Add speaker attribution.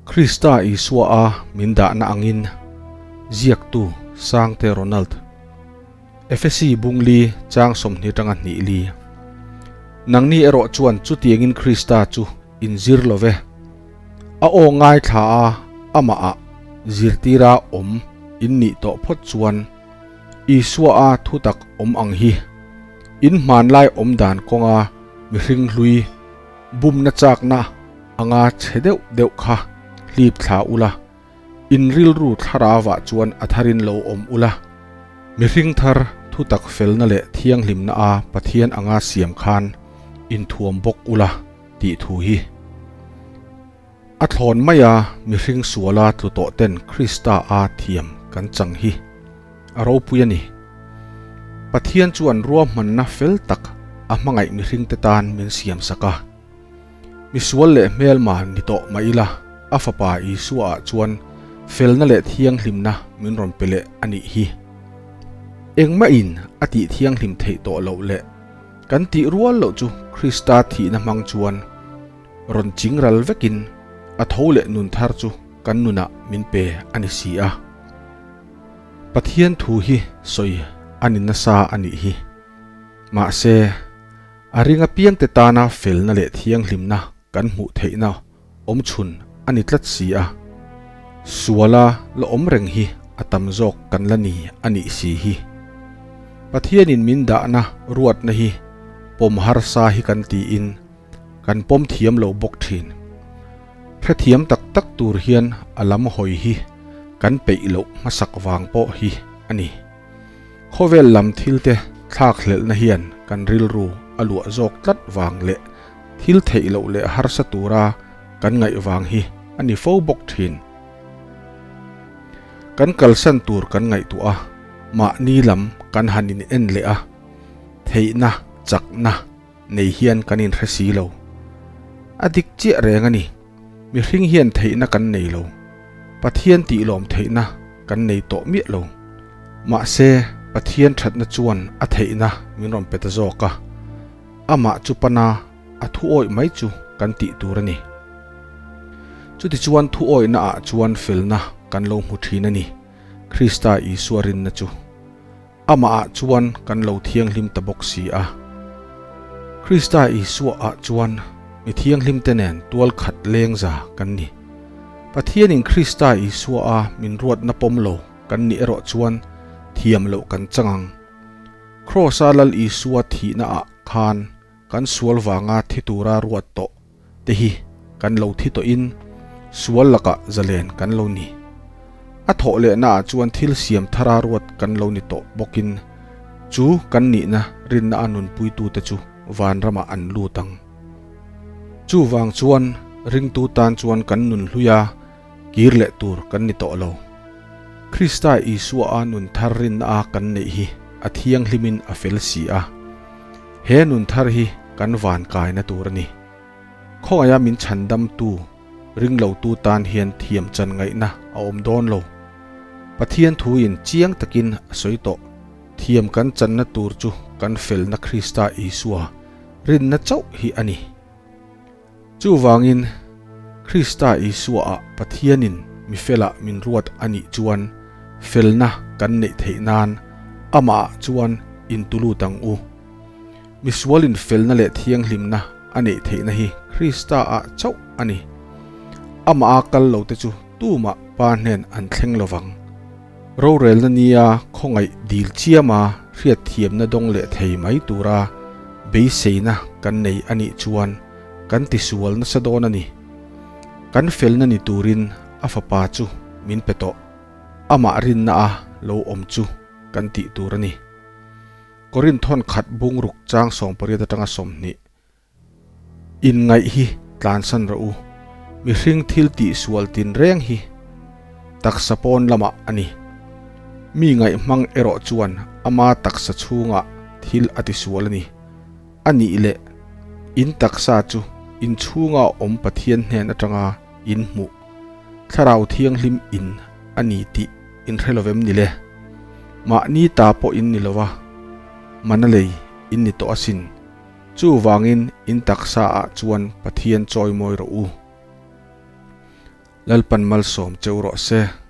Speaker 1: Krista Isua a min dahna angin ziaktu Sangte Ronald. Efesi bungli chang 20 tanga hnih li. Nangni erawh chuan chutiangin Krista chu in zir lo ve. A aw ngaithla a amah ah zirtira awm in nih tawh phawt chuan Isua a thutak awm ang hi. In hmanlai awm dan kawnga mihring hlui bumna chakna anga chhe deuh deuh kha hlip thla ula. In rilru thlarauah chuan a tharin lo awm ula. Mihring thar thutak felna leh thianghlimna a Pathian anga siam khan inthuam bawk ula tih thu hi. A thlawn maia mihring suala tlu tawh ten Krista a thiam kan chang hi a ropui a ni. Pathian chuan ruahmanna fel tak a hmangaih mihringte tan min siam sak a. Misual leh hmelma ni tawh mah ila a fapa Isua ah chuan felna leh thianghlimna min rawn pe leh a nih hi. Engmah in a tih thianghlim theih tawh loh leh kan tih rual loh chu Krista thihna hmang chuan rawn ching ral vekin a tho leh nun thar chu kan nunah min pe a ni si a. Pathian thu hi sawi a ni nasa a nih hi. Mahse, a ring apiangte tana felna leh thianghlimna kan hmuh theihna awm chhun a ni tlat si a. Suala la awm reng hi a tam zawk kan la ni a nih si hi. Pathianin min dahna ruatna hi pawm harsa hi kan tiin kan pawm thiam lo bawk thin. Hrethiam tak tak tur hian a lam hawi hi kan peih loh hmasak vang pawh hi a ni. Khawvel lam thilte thlak hlelhna hian kan rilru a luah zawk tlat vang leh thil theih loh leh harsa tura kan ngaih vang hi a ni fo bawk thin. Kan kalsan tur kan ngaihtuah a, mahni lam kan han in en leh a, theihna, chakna nei hian kan inhre si lo. A dik chiah reng a ni, mihring hian theihna kan nei lo, Pathian tihlawm theihna kan nei tawh miah lo. Mahse, Pathian thatna chuan a theihna min rawn pe ta zawk a, amah chu pana a thu awih mai chu kan tih tur a ni. Chutichuan thu awihna ah chuan felna kan lo hmu thin a ni, Krista Isua rinna chu. Amah ah chuan kan lo thianghlim ta bawk si a. Krista Isua ah chuan mi thianghlim te nen tual khat leng za kan ni. Pathianin Krista Isua a min ruatna pawm lo kan nih erawh chuan thiam loh kan chang ang. Kraws-a Lal Isua thihna ah khan kan sual vanga thi tura ruat tawh te hi kan lo thi tawhin sual lakah zalen kan lo ni. A thawh lehna ah chuan thil siam thara ruat kan lo ni tawh bawkin chu kan nihna rinna a nunpuitute chu vanramah an lut ang. Chuvang chuan ringtu tan chuan kan nun hluia kir leh tur kan ni tawh lo. Krista Isua a nun thar rinna a kan neih hi a thianghlimin a fel si a. He nun thar hi kan van kaina tur a ni. Khawngaia min chhandamtu, ringlotu tan hian thiam chan ngaihna a awm dawn lo. Pathian thuin chiang takin a sawi tawh. Thiam kan channa tur chu kan felna Krista Isua rinna chauh hi a ni. Chuvangin, Krista Isuaah Pathianin mi felah min ruat a nih chuan felna kan neih theih nan amahah chuan intulut ang u. Misualin felna leh thianghlimna a neih theihna hi Krista-ah chauh a ni. Amaha kal lote chu tumah Pa hnen an thleng lovang. Rorelna nia khawngaih dil chiama hriatthiamna dawng leh thei mai tura beiseina kan nei a nih chuan kan tisual nasa dawn a ni. Kan felna ni turin a fapa chu min pe tawh. Amah rinna a lo awm chu kan tih tur a ni. Korinth khat bungruk chang 18 atanga 20. Inngaih hi tlansan rawh u. Mihring thil tih sual tin reng hi taksa pawn lamah a ni. Mi ngaih hmang erawh chuan ama taksa chhungah thil a ti sual a ni. A nih leh in taksa chu in chhunga awm Pathian hnen atanga in hmuh Thlarau Thianghlim in a ni tih in hre lovem ni le? Mahni ta pawh in ni lova, mana lei in ni tawh asin. Chuvangin in taksa ah chuan Pathian chawimawi rawh u. Lalpan malsawm cheu rawh se.